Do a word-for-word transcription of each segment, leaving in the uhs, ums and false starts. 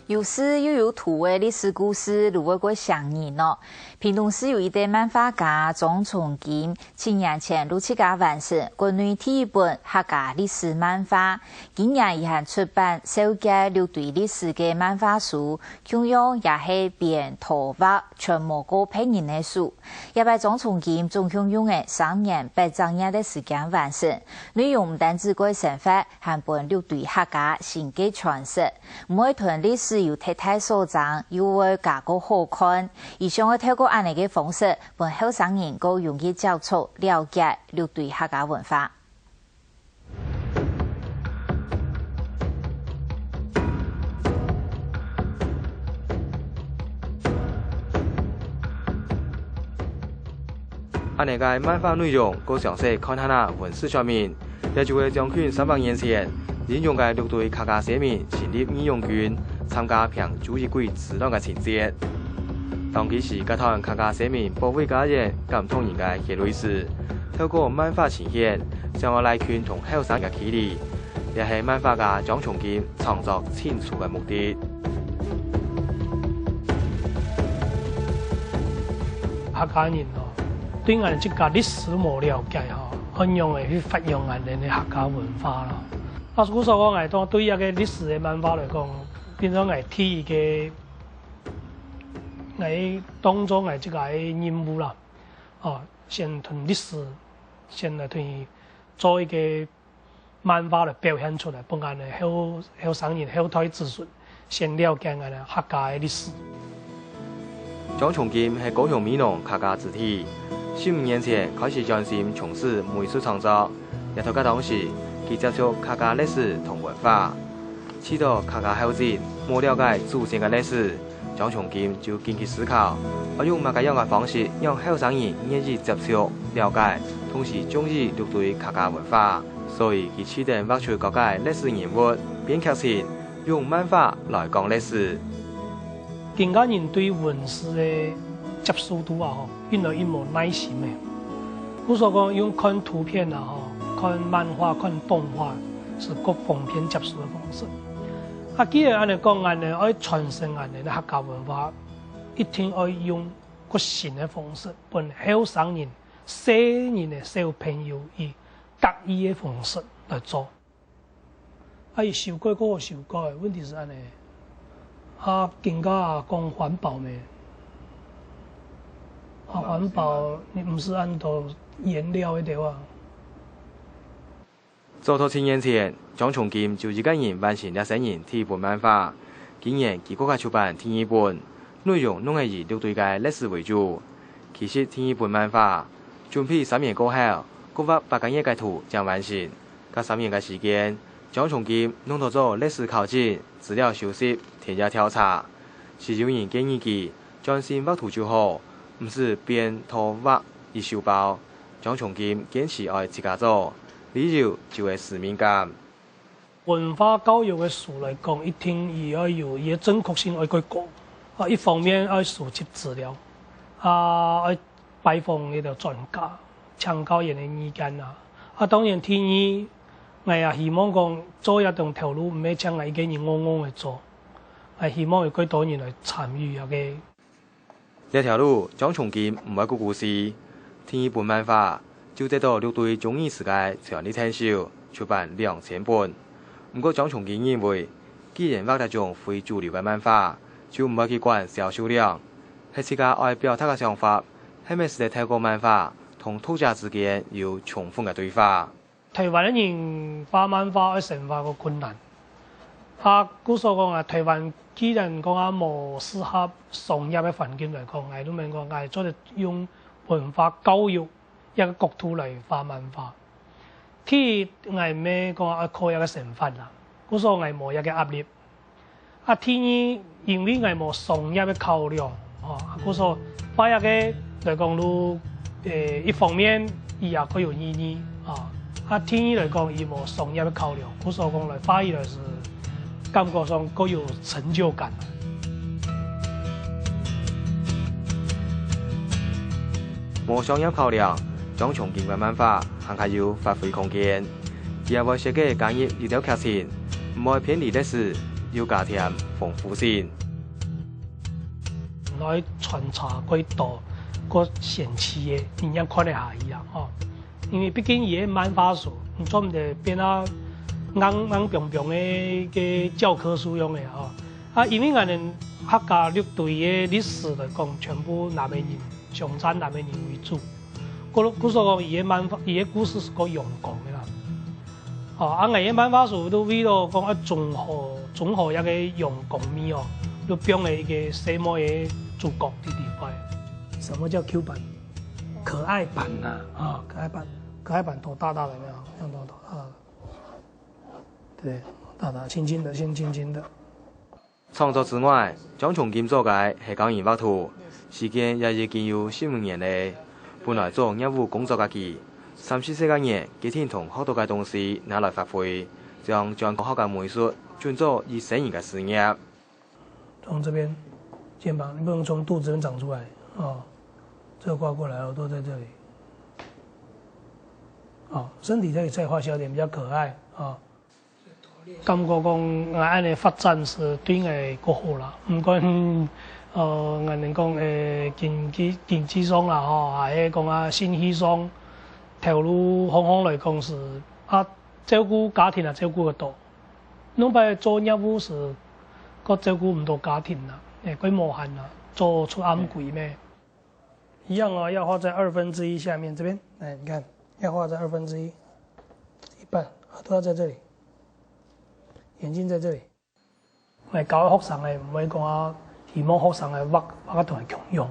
有字又有圖个歷史故事，就會過傷人哦。屏東市有一個漫畫家張重金，七年前就自家完成國內第一本客家歷史漫畫，今年佢還出版紹介六堆歷史个漫畫書，共樣也係邊塗畫全無過別人个書。這擺張重金總共用了三年八隻月个時間完成，內容毋單止過生活，還分六堆客家新个詮釋。 毋會同歷史有忒大所爭，又會加過好看。佢想愛透過恁呢个方式，分後生人過容易接觸、了解六堆客家文化。恁呢个漫畫內容，過詳細看下仔文字說明。 這就係將近三百年前，英勇个六堆客家先民成立義勇軍，參加拚朱一貴之亂个情節。當其時，該團客家先民保衛家園、感動人个血淚史，透過漫畫呈現，想愛拉近同後生个距離，也係漫畫家張重金創作《青春》个目的。客家人哦，對𠊎自家歷史無了解吼， 仰般會去發揚𠊎等个客家文化咯。啊，故所講，𠊎當對這個歷史个漫畫來講，變成𠊎第一個，𠊎當做𠊎自家个任務啦。哦，先同歷史，先來同佢做一個漫畫來表現出來，分𠊎等後，後生人、後代子孫 先了解𠊎等客家个歷史。張重金係高雄美濃客家子弟，十五年前開始專心從事美術創作，也在該當時，佢接觸客家歷史同文化。試著客家後生無了解祖先个歷史，張重金就緊去思考，愛用麼个樣个方式，讓後生人願意接觸、了解，同時中意六堆客家文化。所以佢試等畫出各个歷史人物、編劇情， 用漫畫來講歷史。今下人對文字个接受度啊，吼，越來越無耐心个。故所講，用看圖片啊，吼，看漫畫、看動畫，係較方便接受个方式。啊，既然恁呢講，恁呢愛傳承恁呢个客家文化，一定愛用較新个方式，分後生人、細人个小朋友以得意个方式來做。 啊，佢修改過好修改，問題係恁呢。啊，今下講環保咩？啊，環保，你毋係恁多原料个對吧？早在七年前，張重金就一個人完成這細人第一本漫畫。今年佢閣再出版第二本，內容攏係以六堆个歷史為主。其實第二本漫畫，準備三年過後，閣畫八個月个圖正完成。 該三年个時間，張重金攏在做歷史考證、資料收集、田野調查。係有人建議佢專心畫圖就好，毋使邊塗畫一手包。張重金堅持愛自家做，理由就係使命感。文化教育个書來講，一定佢愛有佢个正確性愛較高。啊，一方面愛收集資料，啊，愛 拜訪一個專家，請教佢个意見啊。啊，當然，第二，𠊎也希望講做這種頭路，毋係淨𠊎一個人戇戇个做，𠊎希望有較多人來參與這個。這條路，張重金毋會孤孤栖。第二本漫畫，就得到六堆忠義祠个全力𢯭手，出版兩千本。毋過，張重金認為，既然畫這種非主流个漫畫，就毋會去管銷售量， 係自家愛表達个想法，係毋係使得透過漫畫同讀者之間有充分个對話。臺灣个人畫漫畫愛生活个困難。啊，故所講啊，臺灣既然講啊無適合商業个環境來講，𠊎都問講，𠊎做得用文化教育 一個角度來畫漫畫。第一，𠊎毋係講愛靠這個生活啦，故所𠊎無這個壓力。啊，第二，因為𠊎無商業个考量，吼，啊，故所畫這個來講，就，呃，一方面，佢也較有意義，啊，啊，第二來講，佢無商業个考量，故所講來畫起來係感覺上較有成就感。 無商業考量，張重金个漫畫還較有發揮空間。佢也會設計加入一條劇情，毋會偏離歷史，又加添豐富性。來穿插過多、過神奇个，你也看得下去啦，吼。因為畢竟佢个漫畫書，你做毋得變啊硬硬邦邦个个教科書樣个吼。啊，因為𠊎等客家六堆个歷史來講，全部南美人，上山南美人為主。故故所講，佢个漫畫，佢个故事係較陽光个啦。 哦，啊，𠊎个漫畫書都為了講愛綜合，綜合一个陽光味哦，就放了一个細妹个主角弟弟怪。什麼叫Q版？可愛版呐，啊，可愛版，可愛版頭大大的有沒有？像頭大大的，對，大大輕輕的，先輕輕的。 創作之外，張重金做个係教人畫圖，時間也已經有十五年了。本來做業務工作个佢，三十歲个年決定同學到个東西拿來發揮，將專科學个美術轉做佢生意个事業。從這邊肩膀，你不能從肚子這邊長出來哦，這個掛過來哦，都在這裡。哦，身體這裡再畫小一點，比較可愛啊。哦。 感覺講𠊎恁呢發展係對𠊎較好啦。毋管，呃，𠊎等講，呃，經濟，經濟上啦，吼，還係講啊，心理上，頭路方向來講係，啊，照顧家庭啊，照顧得到。另外做業務係，較照顧毋到家庭啦，欸，較無閒啦，做出暗鬼咩。 一樣哦，要畫在二分之一下面這邊。哎，你看，要畫在二分之一，一半，耳朵要在這裡，眼睛在這裡。𠊎教學生个，毋會講啊，希望學生个畫，畫甲同佢共樣。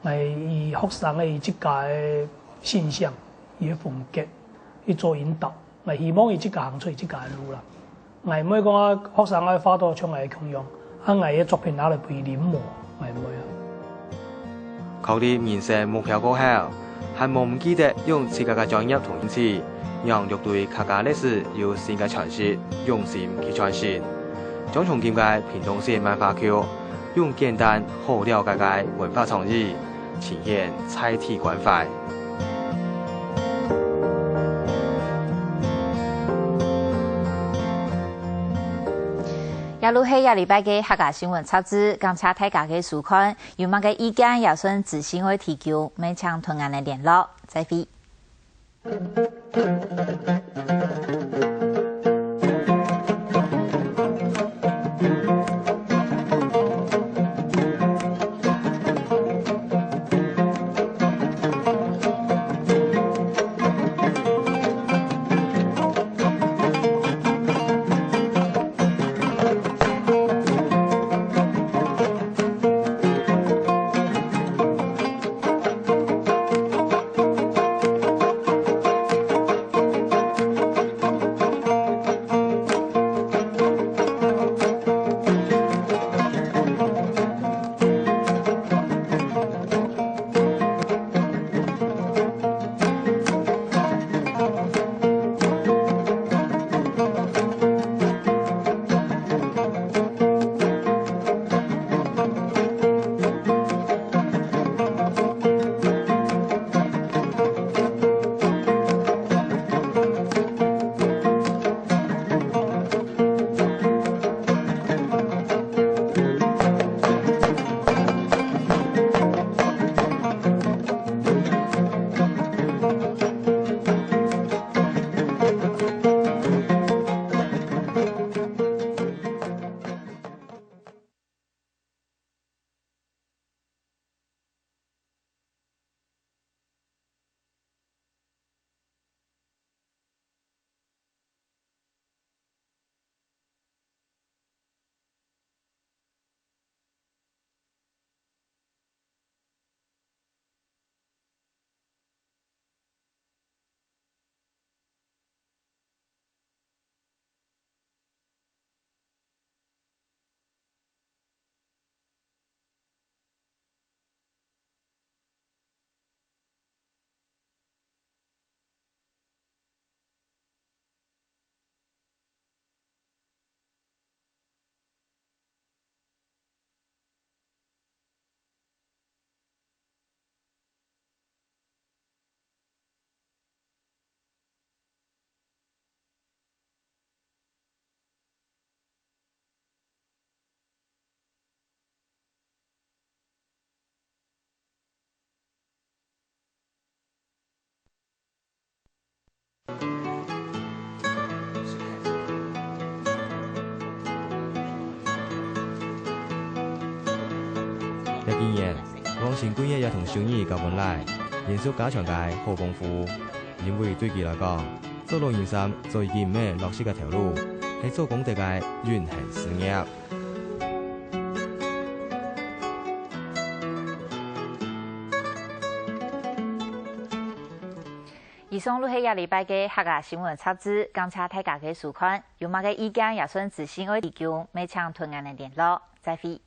𠊎以學生个，以自家个形象，佢个風格，去做引導。 𠊎希望佢自家行出佢自家个路啦。𠊎毋會講啊，學生愛畫到像𠊎共樣，啊，𠊎个作品拿來分佢臨摹，𠊎毋會啊。確立人生目標過後，還無毋記得用自家个專業同興趣，讓六堆客家歷史有新个傳承，用心去傳承。張重金个屏東式漫畫劇，用簡單好了解个文化創意， 呈現在地關懷。這就係這禮拜个客家新聞雜誌，感謝大家个收看，有麼个意見也順資訊會提供，乜請同𠊎等聯絡。再會。這幾年，黃新貴爺也同秀英交換來，人手加全个好功夫。因為對佢來講，做老人衫就已經毋係落實个頭路，係做功德个永恆事業。以上就係這禮拜个客家新聞雜誌，感謝大家个收看。有麼个意見也順時信愛提供，乜請同𠊎等聯絡。再會。